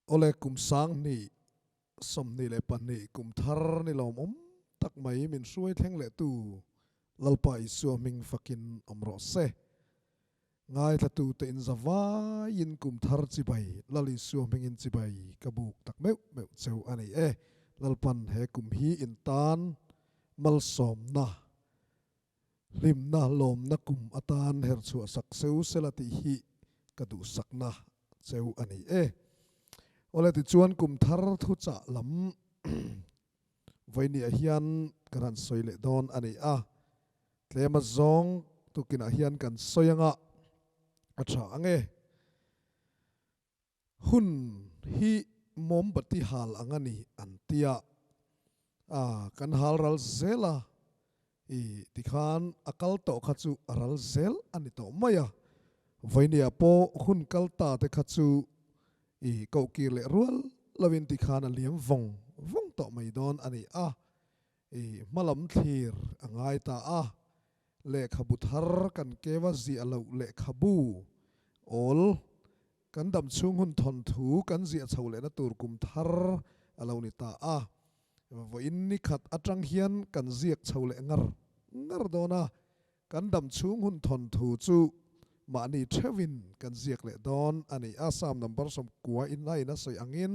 Awle kum 2022 kum thar ni lawmawm tak mai min hruai thleng leh tu Lalpa Isua hming fakin awm rawh se. Ngaithla te in zavaiin kum thar chibai Lal Isua hmingin chibai ka buk tak meuh meuh cheu a ni e. Lalpan he kum hi in tan malsawmna Hlimna lawmna kum atan herchhuah sak seu sela tih hi ka duhsakna cheu a ni e. Awle tichuan kum thar thuchah lam vawinia hian kan han sawi leh dawn a ni a, tlema zawng tukinah hian kan sawi anga a tha ang e. Hun hi mawmbati hal ang a ni an ti a, a kan hal ral zel a, i tikhan a kal tawh kha chu a ral zel a ni tawh mai a, vawinia pawh hun kal ta te kha chu i kohkir leh rual lovin tikhan a liam vawng vawng tawh mai dawn a ni a, i hmalam thlir a ngai ta a, lehkhabu thar kan keva ziah loh lehkhabu awl Kan dam chhung hun thawnthu kan ziah chho lehna tur kum thar a lo ni ta a, vawiin ni khat atang hian kan ziak chho leh ngar ngar dawn a, kan dam chhung hun thawnthu chu mahni theuhin kan ziak leh dawn a ni a, Psalm number 90 in a in a sawi angin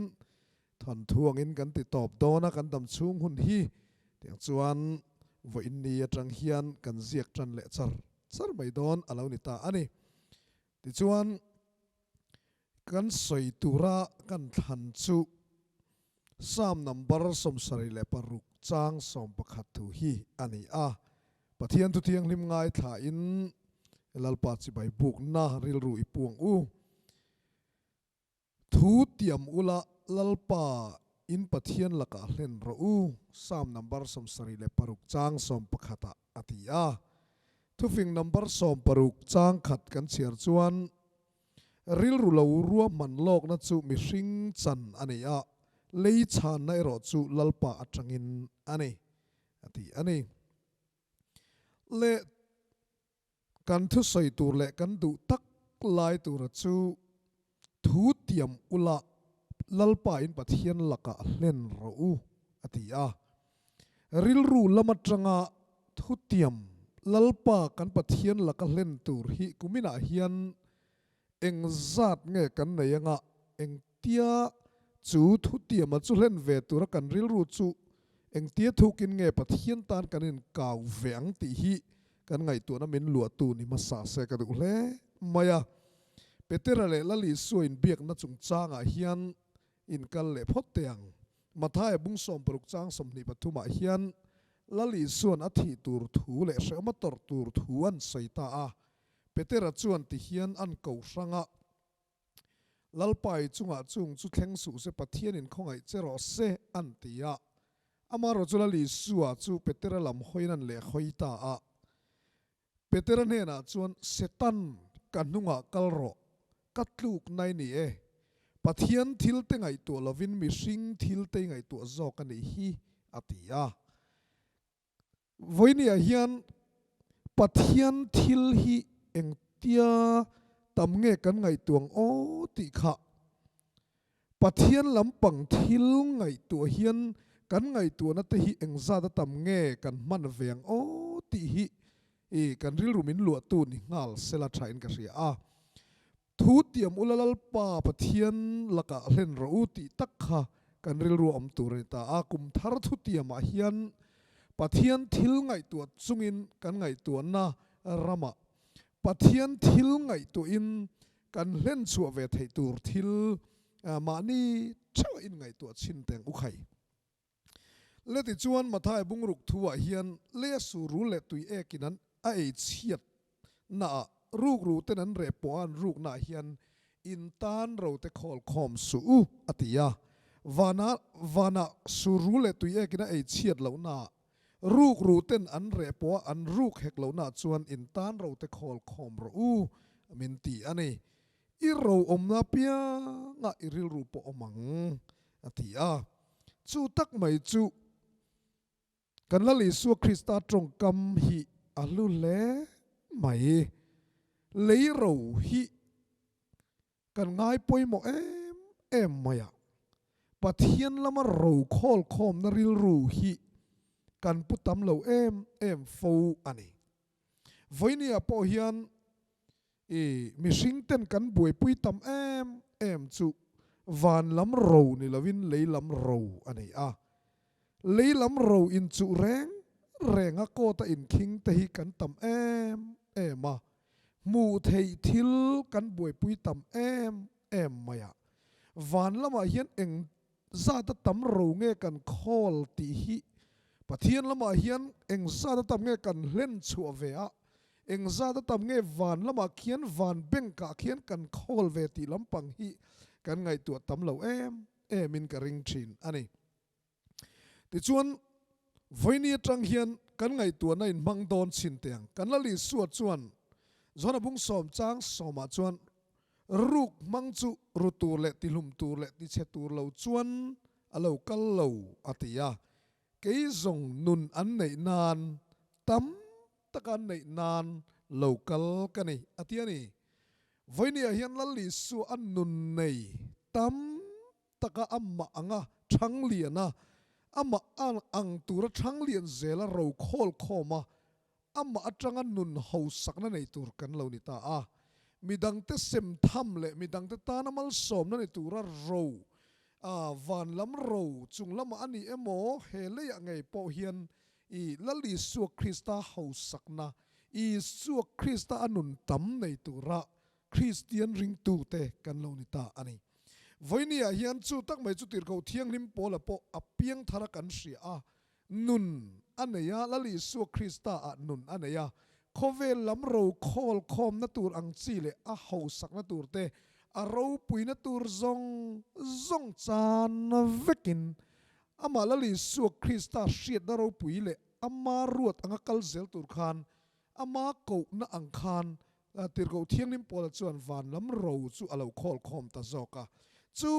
thawnthu angin kan ti tawp dawn a, kan dam chhung hun hi tiang chuan vawiin ni atang hian kan ziak tan leh char char mai dawn a lo ni ta a ni. Tichuan, kan sawi tura kan thlan chu Psalm number 76 chang 11 thu hi a ni a. Pathian thu thianghlim ngaithlain Lalpa chibai bukna rilru i puang u. Thu tiam ula Lalpa in Pathian lakah hlen rawh u, Psalm number 76 chang 11 ah a ti a. Thufing number 60 chang khat kan chhiar chuan, Rilru lo ruahman lawkna chu mihring chan a ni a, lei chhanna erawh chu Lalpa atangin a ni, a ti a ni. Leh Kan thusawi tur leh kan duh tak lai tura chu thu tiam ula Lalpa in Pathian lakah hlen rawh u, a ti a. Rilru lam atanga thu tiam Lalpa kan Pathian laka hlen tur hi kuminah hian eng zat nge kan nei anga engtia chu thu tiama chu hlen ve tura kan rilru chu engtia thukin nge Pathian tan kan inkau ve ang tih hi kan ngaihtuahna min luahtu ni hmasa se ka duh hle mai a. Petera leh Lal Isua inbiakna chungchangah hian inkal leh phawt teh ang. Mathaia bung 60 chang 23 ah hian Lal Isua'n a thih tur thu leh hrehawm a tawrh tur thu an sawi ta a. Petera chuan ti hian an ko hrang a, Lalpa i chungah chung chu thleng suh se, Pathianin khawngaih che rawh se, an ti a. Amaherawh chu Lal Isua chu Petera lam hawiin an leh hawi ta a. Petera hnenah chuan, Setan, ka hnungah kal rawh, ka tluk nai ni e. Pathian thil te ngaihtuah lovin mihring thil te i ngaihtuah zawk a nih hi, a ti a. Vawinia hian Pathian thil hi engtia tam nge kan ngaihtuah ang aw tih kha Pathian lampang thil ngaihtuah hian kan ngaihtuahna te hi engzat a tam nge kan hman ve ang aw tih hi i kan rilru min luahtu ni nghal sela thain ka hria a. Thu tiam ula Lalpa Pathian lakah hlen rawh u tih tak kha kan rilru a awm tur a ni ta a. Kum thar thu tiamah hian Pathian thil ngaihtuah chungin kan ngaihtuahna ramah Pathian thil ngaihtuahin kan hlen chhuah ve theih tur thil mahni theuh a inngaihtuah chhin teng u khai. Le tichuan Mathai bungruk thuah hian lei a sur rul leh tui ekin an a ei chhiat naah ruk ru ten an reh pawh a an ruk naah hian in tan ro te khawl khawm suh u a ti a. Vana vanah sur rul leh tui ekin a ei chhiat loh naah ruk ru ten an reh pawh a an ruk hek loh naah chuan in tan ro te khawl khawm rawh u min ti a ni. I ro awmna piangah i rilru pawh awm ang a ti a. Chu tak mai chu kan Lal Isua Krista tawngkam hi a hlu hle mai. Lei ro hi kan ngai pawimawh em em mai a. Pathian lama ro khawl khawmna rilru hi kan pu tam lo em em fo a ni. Vawinia pawh hian i mihring ten kan buaipui tam em em chu van lam ro ni lovin lei lam ro a ni a. Lei lam ro inchuh reng reng a court a inkhing te hi kan tam em em a, hmuh theih thil kan buaipui tam em em mai a. Van lamah hian eng zata tam ro nge kan khawl tih hi Pathian lamah hian eng zata tam nge kan hlen chhuah ve a, eng zata tam nge van lamah khian van bank ah khian kan khawl ve tih lampang hi kan ngaihtuah tam lo em em in ka ring thin a ni. Tichuan, vawiini atang hian kan ngaihtuahna inhmang dawn chhin teh ang. Kan Lal Isua chuan Johana bung sawm chang sawmah chuan, Ruk hmang chu ru tur leh tihlum tur leh tichhe tur lo chuan a lo kal lo, a ti a. Kei zawng nun an neih nan, tam taka an neih nan lo kal ka ni, a ti a ni. Vawiiniah hian Lal Isua a nun nei tam taka amah anga thang lian a, amah ang tura thang lian zela ro khawl khawm a, amah atanga nun hausakna nei tur kan lo ni ta a. Midangte sem tham leh midangte tana malsawmna ni tura ro, van lam ro chung lamah a ni emaw, he leiah ngei pawh hian i Lal Isua Krista hausakna, Isua Krista a nun tam nei tura Kristian ringtute kan lo ni ta a ni. Vawinia hian chu tak mai chu Tirhkoh Thianghlim Pawla pawh a piang thar a kan hria a, nun a nei a, Lal Isua Krista ah nun a nei a, khawvel lam ro khawl khawmna tur ang chi leh a hausakna tur te, a ropuina tur zawng zawng chan vekin amah Lal Isua Krista hriatna ropui leh ama ruat anga kal zel tur khan ama kohna ang khan Tirhkoh Thianghlim Pawla chuan van lam ro chu a lo khawl khawm ta zawk a. Chu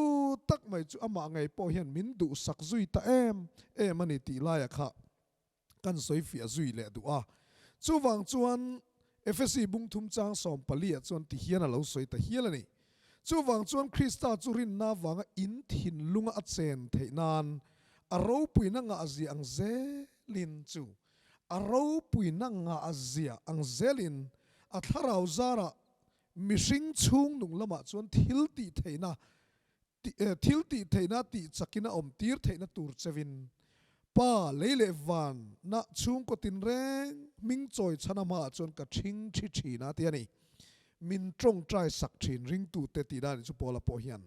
tak mai chu amah ngei pawh hian min duhsak zui ta em em a ni tih laia kha kan sawi fiah zui leh duh a. Chuvang chuan Efesi bung thum chang 14 ah chuan ti hian a lo sawi ta hial a ni. Chuvang chuan Krista chu rinna avanga in thinlunga a chen theih nan a ropuina ngahzia ang zelin chu A ropuina ngah zia ang zelin a thlarau zarah mihring chhung nung lamah chuan thil tih theihna thil tih theihna tih chakin a awm tir theihna tur chevin Pa lei leh van na chhungkaw tinreng hming chawi chhan a hmaah chuan ka ṭhing ṭhi ṭhin a ti a ni. Min ṭawngṭai sak ṭhin ringtute tih dan chu Paula pawh hian.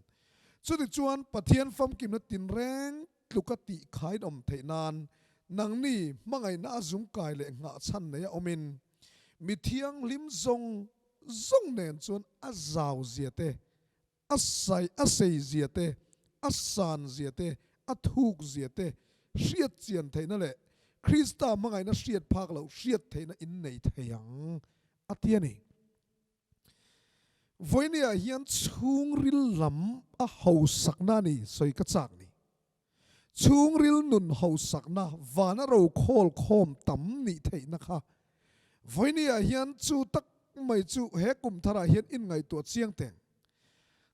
Chutichuan Pathian famkimna tinreng Tluka tih khain awm theih nan nangni hmangaihna a zungkai leh nghahchhan nei a awmin mi thianghlim zawng zawng nen chuan a zau zia te, a sai a sei zia te, a san zia te, a thuk zia te hriat chian theihna leh Krista hmangaihna hriat phak loh hriat theihna in nei thei ang a ti a ni. Vawinia hian chhungril lam a hausakna a ni sawi ka chak ni. Chhungril nun hausakna vana ro khawl khawm tam nih theihna kha vawinia hian chu tak mai chu he kum tharah hian inngaihtuah chiang teng.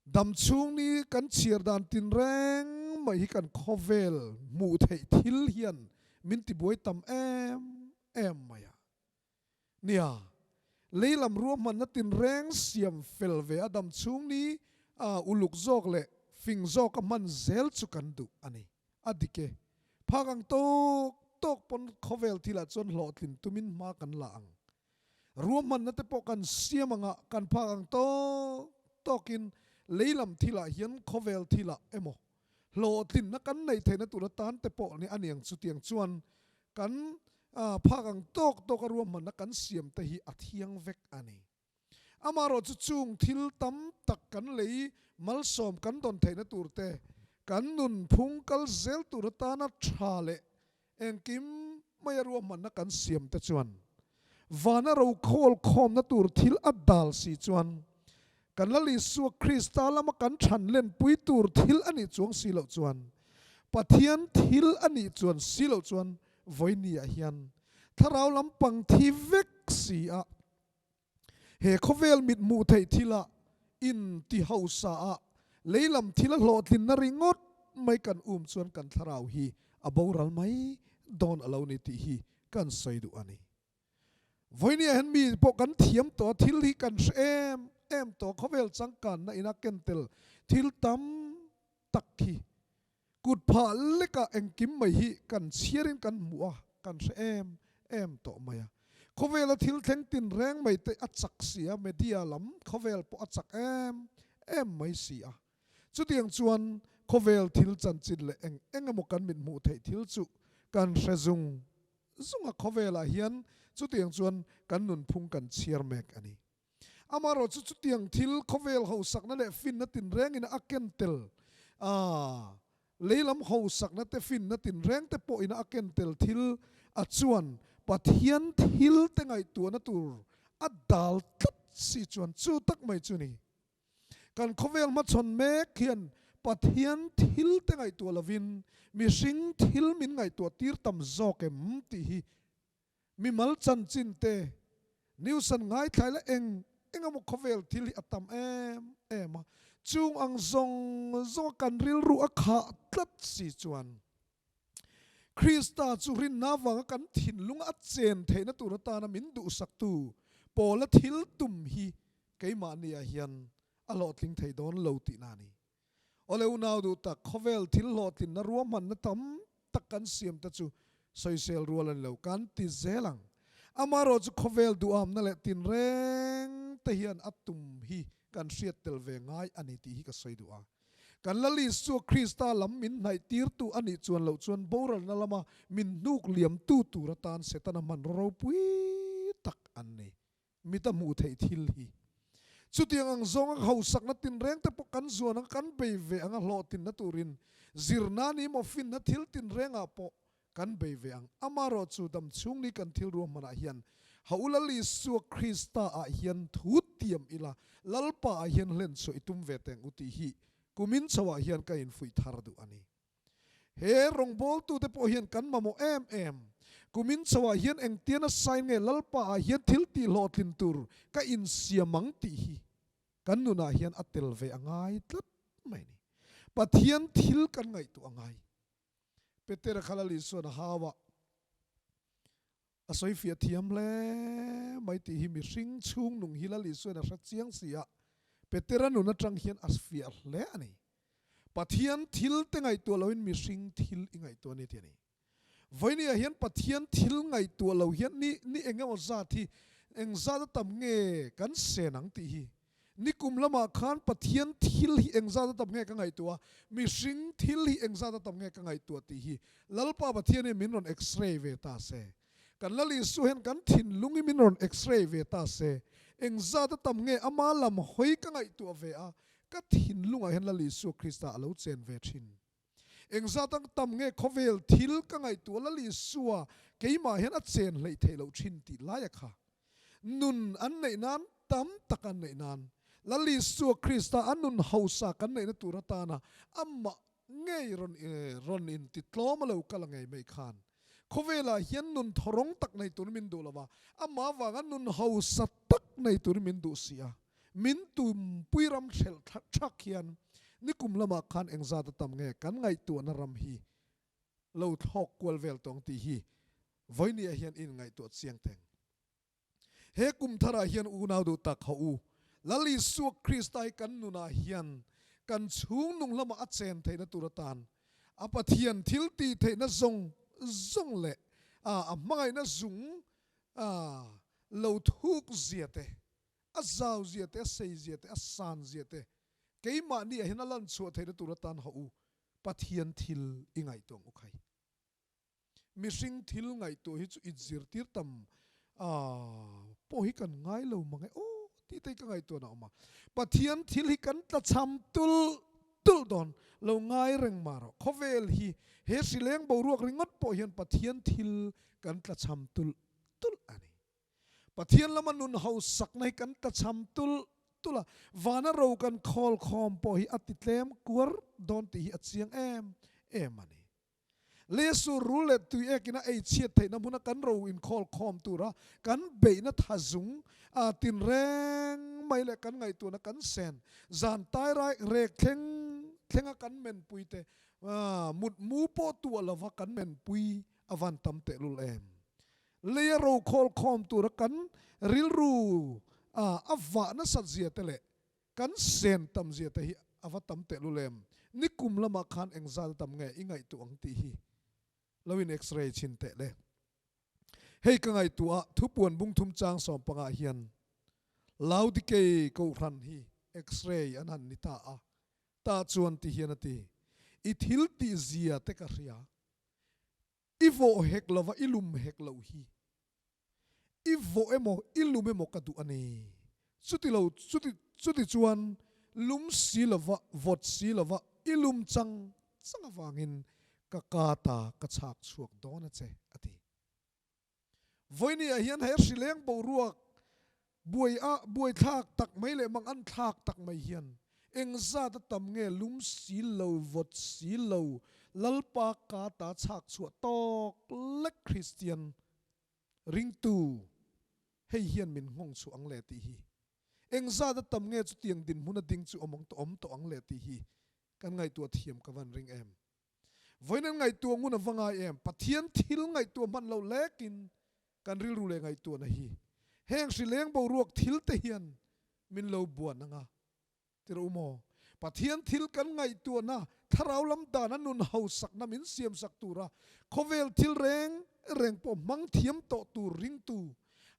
Dam chhung ni kan chhiar dan tinreng mai hi kan khawvel hmuh theih thil hian min tibuai tam em em mai a. Nia, lei lam ruahmanna tinreng siam fel ve a dam chhung ni a uluk zawk leh fing zawk a hman zel chu kan duh a ni. A dik e. Phak ang tawk tawk pawn khawvel thilah chuan hlawhtlin tumin hma kan la ang. Ruahmanna te pawh kan siam anga kan phak ang tawk tawkin lei lam thilah hian khawvel thilah emaw hlawhtlinna kan neih theihna tur atan te pawh ni a niang chutiang chuan kan phak ang tawk tawk a ruahmanna kan siam te hi a thiang vek a ni. Amaherawh chu chung thil tam tak kan lei malsawm kan dawn theihna tur te, kan nunphung kal zel tur atana tha leh engkim maia ruahmanna kan siam te chuan vana rokhawl khawmna tur thil a dal si chuan kan Lal Isua Krista lama kan chhan lenpui tur thil a nih chuang si loh chuan Pathian thil a nih chuan si loh chuan vawinia hian thlarau lampang thi vek si a He khawvel mit hmuh theih thila in ti hausa a, lei lam thila hlawhtlinna ringawt mai kan um chuan kan thlarau hi a boral mai dawn a lo ni tih hi kan sawi duh a ni. Vawinia hian mi pawh kan thiam tawh a, thil hi kan hre em em tawh a, khawvel changkanna ina ken tel thil tam tak hi kut phah lekah engkim mai hi kan chhiarin kan hmuh a, kan hre em em tawh mai a. Khawvela thil thleng tin reng mai te a chak si a, media lam khawvel pawh a chak em em mai si a. Chutiang chuan khawvel thil chanchin leh eng eng emaw kan mit hmuh theih thil chu kan hre zung zunga khawvelah hian chutiang chuan kan nunphung kan chhiar mek a ni. Amaherawh chu chutiang thil khawvel hausakna leh finna tinrengin a ken tel a, leilam hausakna te finna tinreng te pawhin a ken tel thil a chuan Pathian thil te ngaihtuahna tur a dal tlat si chuan chu tak mai chu ni. Kan khawvel hmachhawn mek hian Pathian thil te ngaihtuah lovin mihring thil min ngaihtuah tir tam zawk em tih hi mimal chanchin te news an ngaithlai la eng eng emaw khawvel thil hi a tam em em a, chung ang zawng zawnga kan rilru a khah tlat si chuan Krista chu rinna avanga kan thinlunga a chen theihna tur atana min duhsaktu Paula thil tum hi keimahniah hian a hlawhtling thei dawn lo tihna a ni. Awle unau duh tak, khawvel thil hlawhtlinna ruahmanna tam tak kan siam te chu sawisel rual a ni lo, kan ti zel ang. Amaherawh chu khawvel duhamna leh tinreng te hian a tum hi kan hriat tel ve ngai a ni tih hi ka sawi duh a. Kan la list chu Krista lam min hnaih tirtu a nih chuan loh chuan boralna lama min hnuk liamtu tur atan Setana hmanraw ropui tak an ni. Mit a hmuh theih thil hi. Chutiang ang zawnga hausakna tinreng te pawh kan zuan anga kan bei ve anga hlawhtlinna turin zirna ni emaw finna thil tinrengah pawh kan bei ve ang. Amaherawh chu dam chhung ni kan thil ruahmanah hian Haula Isua Krista ah hian thu tiam ila, Lalpa ah hian hlen chhuah i tum ve teng u tih hi kumin chho ah hian ka infuih thar duh a ni. He rawngbawltute pawh hian kan mamawh em em. Kumin chho ah hian engtian a sign nge Lalpa ah hian thil tih hlawhtlin tur ka insiam ang tih hi kan nunah hian a tel ve a ngai tlat mai a ni. Pathian thil kan ngaihtuah a ngai. Petera kha Lal Isuan a hau a, a sawi fiah thiam hle mai tih hi mihring chhung nung hi Lal Isuan a hre chiang si a, Petera nun atang hian a fiah hle a ni. Pathian thil te ngaihtuah loin mihring thil i ngaihtuah a ni tih a ni. Vawinia hian Pathian thil ngaihtuah lo hian ni ni eng emaw zat hi eng zat a tam nge kan sen ang tih hi Nikum lamah khan Pathian thil hi engzat a tam nge ka ngaihtuah a, mihring thil hi engzat a tam nge ka ngaihtuah tih hi Lalpa Pathian hian min rawn x-ray ve ta se. Kan Lal Isu hian kan thinlung hi min rawn x-ray ve ta se. Engzat a tam nge ama lam hawi ka ngaihtuah ve a, ka thinlungah hian Lal Isua Krista a lo chen ve thin. Engzat a tam nge khawvel thil ka ngaihtuah Lal Isua keimah hian a chen hleih theih loh thin tih laia kha Nun an neih nan tam tak an neih nan Lal Isua Krista a nun hausa kan neihna tur atana amah ngei rawn rawn inti tlawm a lo kal a ngei mai khan khawvelah hian nun thawrawng tak nei turin min duh lo va, amah avanga nun hausa tak nei turin min duh si a, min tumpui ram hrelh thak hian nikum lamah khan engzat a tam nge kan ngaihtuahna ram hi lo thlawk kual vel tawng tih hi vawinia hian in ngaihtuah chiang teng. He kum tharah hian unau duh tak ho u, Lal Isua Krista hi kan nunah hian kan chhung nung lamah a chen theihna tur atan a Pathian thil tih theihna zawng zawng leh a hmangaihna zung lo thuk zia te, a zau zia te, a sei zia te, a san zia te keimahni ah hian a lan chhuah theihna tur atan ho u, Pathian thil i ngaihtuah ang u khai. Mihring thil ngaihtuah hi chu inzirtir tam pawh hi kan ngai lo mang e aw tih te hi ka ngaihtuahna a awm a. Pathian thil hi kan tlachham tulh tulh dawn lo ngai reng mah rawh. Khawvel hi he hrileng boruak ringawt pawh hian Pathian thil kan tlachham tulh tulh a ni. Pathian lama nun hausakna hi kan tlachham tulh tulh a, vana ro kan khawl khawm pawh hi a ti tlem kuar dawn tih hi a chiang em em a ni. Lesu rul leh tui ekin a ei chhiat theihna hmuna kan ro inkhawl khawm tura kan beihna tha zung a tinreng mai leh kan ngaihtuahna kan sen zan tai rai rek thleng thlenga kan menpui te. Mut mu pawh tuah lova kan menpui a van tam tehlul em? Leia rokhawl khawm tura kan rilru a vah nasat zia te leh kan sen tam zia te hi a va tam tehlul em? Nikum lamah khan engzal tam nge i ngaihtuah ang tih hi lo in x-ray chhin teh le. Hei ka ngaihtuah a, thupuan bungthum chang sawmpangah hian Laodikei Kohhran hi x-ray an han ni ta a, ta chuan ti hian a ti, I thil tih zia te ka hria, i vawh hek lova i lum hek loh hi, i vawh emaw i lum emaw ka duh a ni. Chuti lo, chuti, chuti chuan lum si lova, vawt si lova i lum chang chang avangin ka ka ta ka chhak chhuak dawn a che, a ti. Vawinia hian he hrileng boruak buai a buaithlak tak mai leh mang an thlak tak mai hian engzat a tam nge lum si lo, vawt si lo, Lalpa ka ta chhak chhuah tawk lek Kristian ringtu hei hian min nghawng chhuah ang le tih hi engzat a tam nge chutiang dinhmun a ding chu awm ang awm tawh ang le tih hi kan ngaihtuah thiam ka van ring em. Vawiin an ngaihtuah ngun a va ngai em? Pathian thil ngaihtuah hman loh lekin kan rilru leh ngaihtuahna hi heng hrileng boruak thil te hian min lo buan ang a ti rawh u maw? Pathian thil kan ngaihtuahna thlarau lam dana nun hausakna min siamsak tura khawvel thil reng reng pawh hmang thiam tawh tur ringtu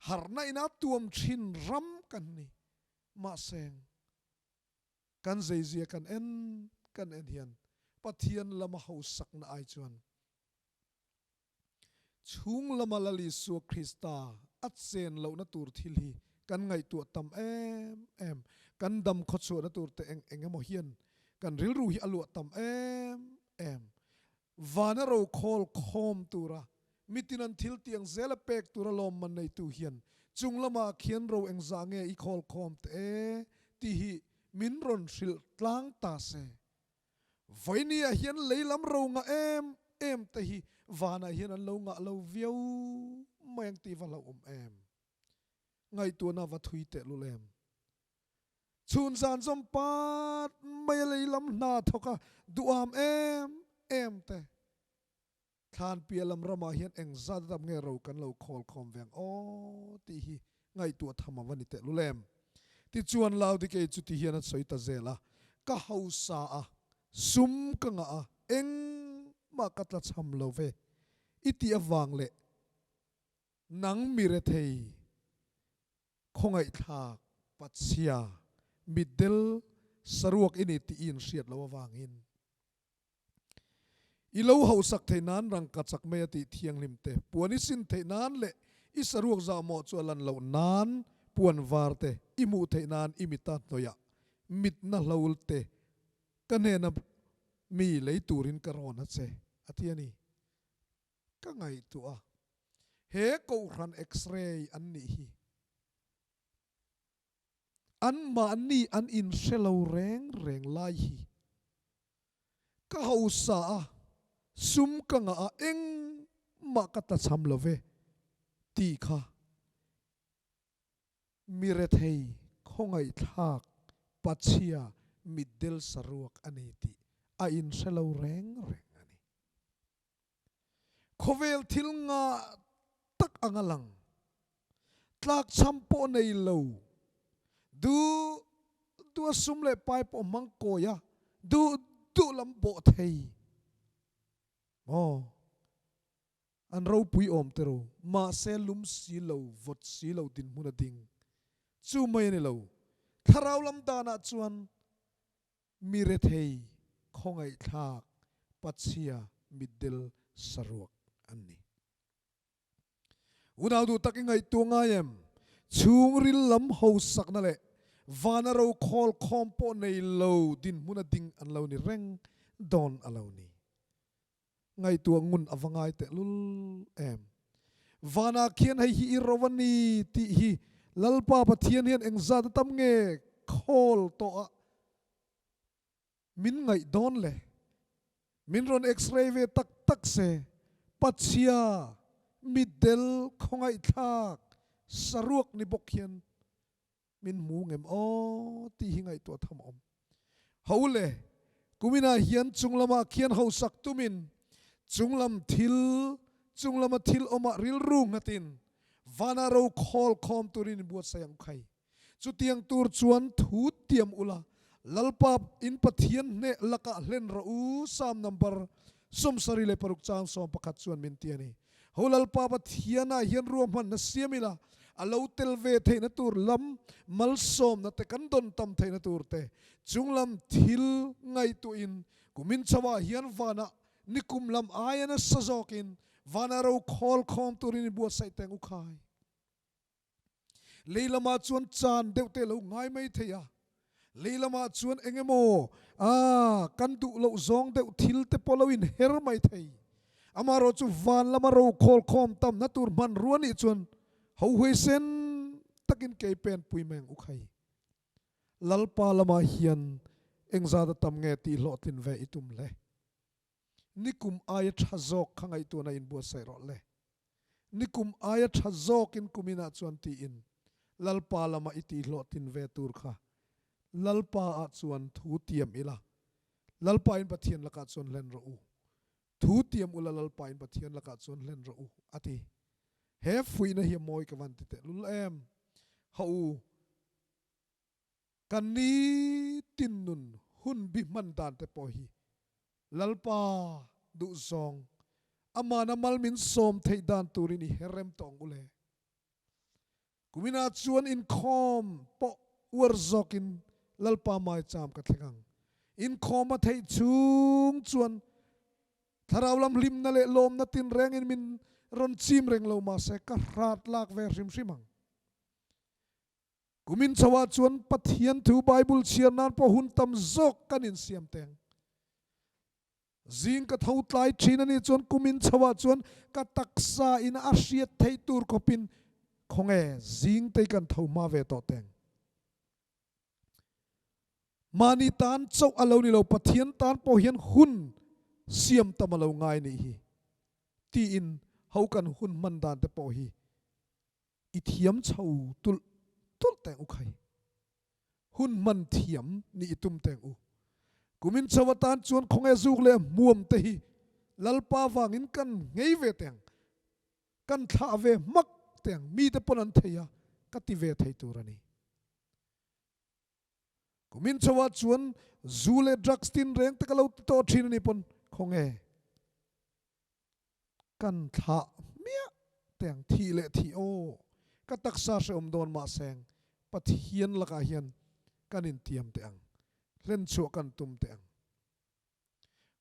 harhna ina tuam thin ram kan ni. Mahse, Kan zeizia kan en kan en hian Pathian lama hausakna ai chuan chhung lama Lal Isua Krista a chen lohna tur thil hi kan ngaihtuah tam em em. Kan dam khawchhuahna tur te eng eng emaw hian kan rilru hi a luah tam em em. Vana rokhawl khawm tura mitin an thil tiang zela pek tura lawmman neitu hian chung lamah khian ro engzah nge i khawl khawm teh e tih hi min rawn hrilh tlang ta se. Vawinia hian lei lam ro ngah em em te hi vanah hian an lo ngah lo viau mai ang tih va hlauhawm em. Ngaihtuahna va thui teh lul em. Chhun zan zawm pat mai a lei lam hna thawk a duham em em te. Thlan piah lam ramah hian eng zat ram nge ro kan lo khawl khawm ve ang aw tih hi ngaihtuah tham a va ni tehlul em. Tichuan Laodikei chu ti hian a sawi ta zel a, Ka hausa a, sum ka ngah a, engmah ka tlachham lo ve i tih avang leh nang mi rethei Khawngaihthlak Patchhia mitdel saruak i ni tih i inhriat loh avangin i lo hausak theih nan rangka chak mai a tih thianghlim te, puan i sin theih nan leh i saruak zahmawh chu a lan loh nan puan var te i hmuh theih nan i mita hnawihah mitna hlol te ka hnena mi lei turin ka rawn a che a ti a ni. Ka ngaihtuah a, he Kohhran X-ray an nih hi anmahni an inhre lo reng reng lai hi ka hausa a, sum ka ngah a, engmah ka tlachham lo ve tih kha mi rethei khawngaihthlak pachhia mitdel saruak a ni tih a inhre lo reng reng a ni. Khawvel thil ngah tak anga lang, tlakchham pawh nei lo, duh duh a sum leh pai pawh hmang kawi a, duh duh lam bawh thei maw? An ropui awm te ro, mahse lum si lo, vawt si lo dinhmun a ding. Chu mai a ni lo, thlarau lam danah chuan Mi rethei khawngaihthlak pachhia mitdel saruak an ni. Unau duh tak i ngaihtuah ngai em? Chhungril lam hausakna leh vana ro khawl khawm pawh nei lo dinhmun a ding an lo ni reng dawn a lo ni. Ngaihtuah ngun a va ngai tehlul em. Vanah khian hei hi i ro a ni tih hi Lalpa Pathian hian engzat a tam nge khawl tawh a min ngaih dawn le? Min rawn x-ray ve tak tak se, Pachhia, mitdel, khawngaihthlak, saruak ni bawk hian Min hmu ngem aw tih hi ngaihtuah tham awm. Ho le, Kuminah hian chunglamah khian hausak tumin chunglam thil, chunglama thil awmah rilru nghatin vana ro khawl khawm turin in buatsaih ang khai. Chutiang tur chuan thu tiam ula, Lalpa in Pathian hneh lakah hlen rawh u, Psalm number 76 chang 11 chuan min ti a ni. Ho Lalpa Pathianah hian ruahmanna siam ila, a lo tel ve theihna tur lam malsawmna te kan dawn tam theihna tur te chunglam thil ngaihtuahin kumin chhoah hian vanah nikum lam aia nasa zawkin vana ro khawl khawm turin i buatsaih teng u khai. Lei lamah chuan chan deuh te lo ngai mai thei a, lei lamah chuan eng emaw ah kan duh loh zawng deuh thil te pawh lo inher mai thei. Amaherawh chu van lama ro khawl khawm tamna tur hmanrua nih chuan ho huaisen takin kei pen pui mai ang u khai. Lalpa lamah hian engzat a tam nge tih hlawhtlin ve i tum le? Nikum aia tha zawk kha ngaihtuahna inbuatsaih rawh le. Nikum aia tha zawkin kuminah chuan tiin Lalpa lama i tihhlawhtlin ve tur kha Lalpa ah chuan thu tiam ila, Lalpa in Pathian lakah chuan hlen rawh u. Thu tiam ula Lalpa in Pathian lakah chuan hlen rawh u, a ti. He fuihna hi a mawi ka van ti tehlul em. Ha u. Kan nitin nun hun bi hman dan te pawh hi Lalpa duhzawng amana mal min sawm theih dan turin i her rem tawh ang u le. Kuminah chuan inkhawm pawh uar zawkin Lalpa maicham ka thleng ang. Inkhawm a theih chhung chuan thlarau lam hlimna leh lawmna tinrengin min rawn chim reng lo mahse ka hrat lak ve hrim hrim ang. Kumin chhoah chuan Pathian thu Bible chhiar nan pawh hun tam zawk kan insiam teng. Zing ka tho tlai thin a nih chuan kumin chhoah chuan ka taksa in a hriat theih tur khawpin khawnge zing te kan tho hma ve tawh teng. Mahni tan chauh a lo ni lo, Pathian tan pawh hian hun siam tam a lo ngai nih hi tiin ho kan hun hman dan te pawh hi I thiam chho tulh tulh teng u khai. Hun hman thiam nih i tum teng u. Kumin chho atan chuan khawnge zuk leh hmuam te hi Lalpa vangin kan nghei ve teng, kan thlah ve hmak teng, mite pawn an thei a, ka ti ve thei tur a ni. Kumin chho ah chuan zu leh drugs tin reng te ka lo ti tawh thin a ni pawn khawnge. Kan thlah hmiah teng thih leh thih aw ka taksa hrehawm dawn mahseng Pathian lakah hian kan intiam teh ang, hlenchhuah kan tum teh ang.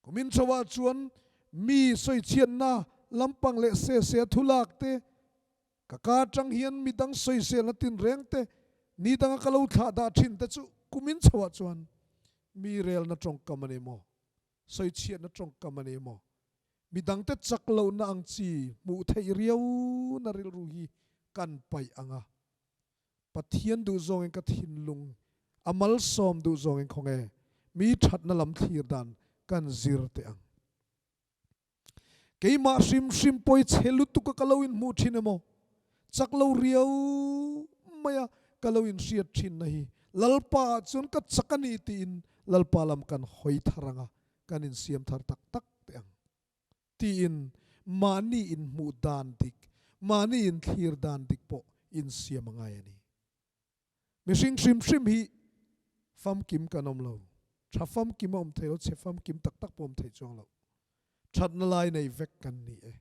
Kumin chhoah chuan mi sawichhiatna lampang leh sese thulak te, ka ka atang hian midang sawiselna tinreng te, ni danga ka lo thlah dah thin te chu kumin chhoah chuan mi relna tawngkam a ni maw? Sawichhiatna tawngkam a ni maw? Midangte chak lohna ang chi hmuh theih riauna rilru hi kan paih ang a. Pathian duhzawngin ka thinlung a malsawm duhzawngin khawnge mi thatna lam thlir dan kan zir teh ang. Keimah hrim hrim pawi chhe lutuk a ka lo inhmuh thin emaw, chak lo riau maia ka lo inhriat thinna hi Lalpa ah chuan ka chak a ni tiin Lalpa lam kan hawi thar ang a, kan insiam thar tak tak teh ang tiin mahni inhmuh dan dik, mahni inthlir dan dik pawh insiam a ngai a ni. Mihring hrim hrim hi famkim kan awm lo, tha famkim a awm thei lo, chhe famkim tak tak pawh awm thei chuang lo. Thatna lai nei vek kan ni e.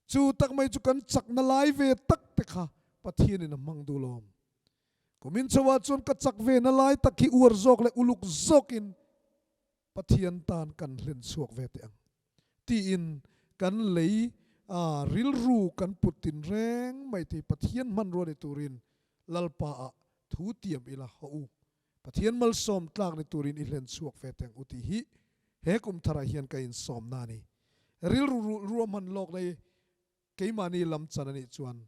Chu tak mai chu kan chakna lai ve tak te kha Pathianin a hmang duh lawm. Kumin chhoah chuan ka chak ve na lai tak hi uar zawk leh uluk zawkin Pathian tan kan hlen chhuak ve teh ang tiin kan lei a rilru kan put tin reng mai thei Pathian hmanrua ni turin Lalpa ah thu tiam ila haw u. Pathian malsawm tlak ni turin i hlen chhuak ve teh ang u tih hi he kum tharah hian ka insawmna a ni. Rilru ruahman lawk lei Keimahni lam chan a nih chuan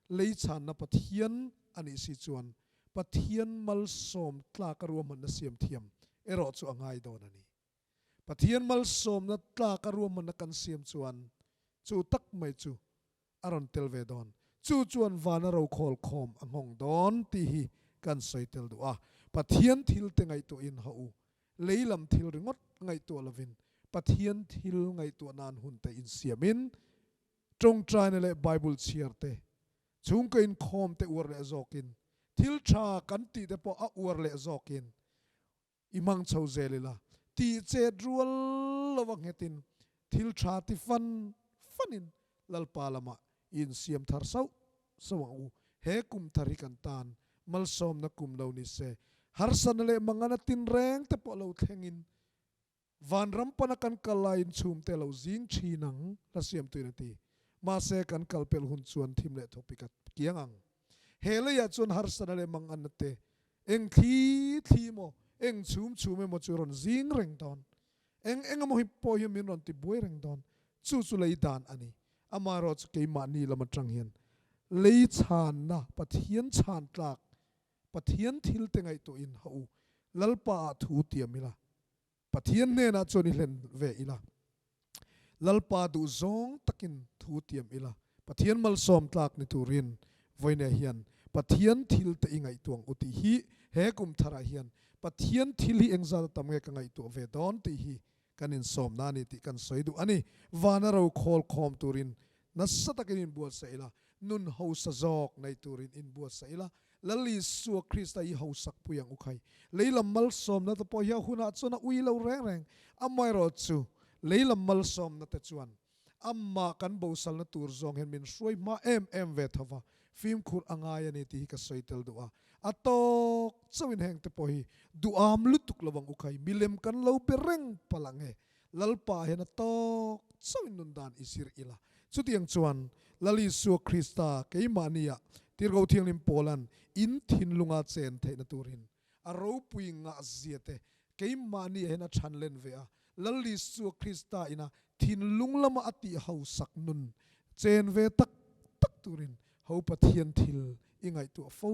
lei chhanna Pathian a nih si chuan Pathian malsawm tlaka ruahmanna siam thiam erawh chu a ngai dawn a ni. Pathian malsawmna tlaka ruahmanna kan siam chuan chu tak mai chu a rawn tel ve dawn. Chu chuan vana rokhawl khawm a nghawng dawn tih hi kan sawi tel duh a. Pathian thil te ngaihtuahin haw u, lei lam thil ringawt ngaihtuah lovin Pathian thil ngaihtuah nan hun te insiamin tawngtaina leh Bible chhiar te, chhungkaw inkhawm te uar leh zawkin, thil tha kan tih te pawh a uar leh zawkin i hmang chho zel ila, tih chet rual lova nghetin thil tha ti fan fanin Lalpa lamah i insiam thar sauh sauh ang u. He kum thar hi kan tan malsawmna kum lo ni se, harsatna leh mangana tinreng te pawh lo thlengin Vanram pana kan kal laiin chhumte lo zing thin ang, hla siamtuin a ti. Mahse, kan kal pelh hun chuan thim leh thawpik a kiang ang. He leiah chuan harsatna leh manganna te, eng thli thli emaw, eng chhum chhum emaw chu rawn zing reng dawn. Eng eng emaw hi pawh hian min rawn ti buai reng dawn. Chu chu lei dan a ni. Amaherawhchu keimahni lam atang hian lei chhanna, Pathian chhan tlak, Pathian thil te ngaihtuahin ha u, Lalpa ah thu tiam ila, Pathian hnenah chuan i hlen ve ila, Lalpa duh zawng takin thu tiam ila, Pathian malsawm tlak ni turin vawinia hian Pathian thil te i ngaihtuah ang u tih hi he kum tharah hian Pathian thil hi engzat a tam nge ka ngaihtuah ve dawn tih hi kan insawmna a ni tih kan sawi duh a ni. Vana ro khawl khawm turin nasa takin inbuatsaih ila, nun hausa zawk nei turin inbuatsaih ila, Lal Isua Krista i hausak pui ang u khai. Lei lam malsawmna te pawh hi a hunah chuan a ui lo reng reng. Amaherawhchu, lei lam malsawmna te chuan amah kan bosalna tur zawng hian min hruai hma em em ve tho va, fimkhur a ngai a ni tih hi ka sawi tel duh a. A tawk chauhin heng te pawh hi duham lutuk lo ang u khai, milem kan lo be reng palh ang e. Lalpa hian a tawk chauhin nun dan i zir ila. Chutiang chuan Lal Isua Krista keimahnia Tirhkoh Thianghlim Paula'n in thinlunga chen theihna turin a ropui ngahzia te keimahnia hian a chhan len ve a. Lal Isua Krista ina thinlung lama a tih hausak nun chen ve tak tak turin ho Pathian thil i ngaihtuah fo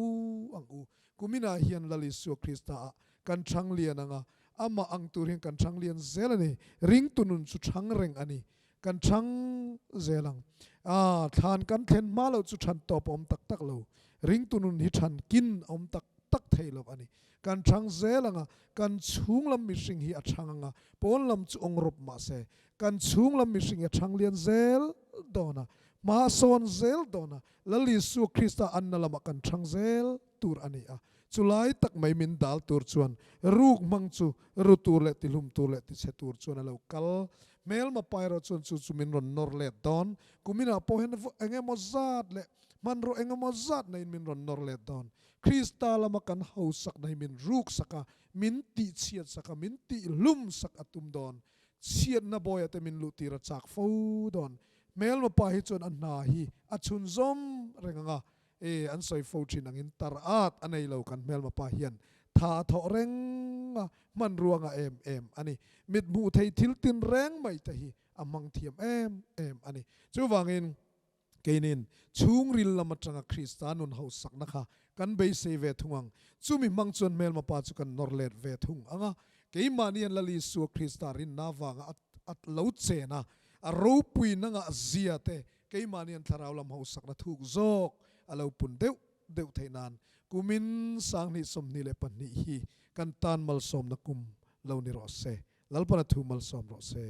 ang u. Kuminah hian Lal Isua Krista ah kan chhang lian ang a, amah ang tur hian kan chhang lian zel a ni. Ringtu nun chu chhang reng a ni. Kan chhang zel ang. Ah, thlan kan thlen hma loh chu chhan tawp a awm tak tak lo. Ringtu nun hi chhan kin a awm tak tak thei lo a ni. Kan chhang zel ang a, kan chhung lam mihring hi a chhang ang a, pawn lam chu awng rawp mah se, kan chhung lam mihring hi a chhang lian zel dawn a, hma a sawn zel dawn a, Lal Isua Krista anna lamah kan chhang zel tur a ni a. Chulai tak mai min dal tur chuan ruk hmang chu ru tur leh tihlum tur leh tichhe tur chuan a lo kal. Hmelma pa erawh chuan chu chu min rawn nawr let dawn. Kuminah pawh hian eng emaw zat leh hmanraw eng emaw zat neiin min rawn nawr let dawn. Krista lama kan hausakna hi min ruk sak a, min tihchhiat sak a, min tihlum sak a tum dawn. Chhiatna bawiah te min luh tir a chak fo dawn. Hmelma pa hi chuan a hna hi a chhunzawm reng ang a, E, an sawi fo thin angin tar at a nei lo kan hmelma pa hian tha a thawh reng a, hmanrua ngah em em a ni. Mit hmuh thei thil tin reng mai te hi a hmang thiam em em a ni. Chuvangin keinin chhungril lam atanga Krista nun hausakna kha kan beisei ve thung ang. Chumi hmang chuan hmelma pa chu kan nawr let ve thung ang a, keimahni an Lal Isua Krista rinna avanga a lo chen a, a ropui na ngah zia te Keimahni an thlarau lam hausakna thuk zawk a lo pun deuh deuh theih nan kumin 2022 hi kan tan malsawmna kum lo ni rawh se. Lalpana thu malsawm rawh se.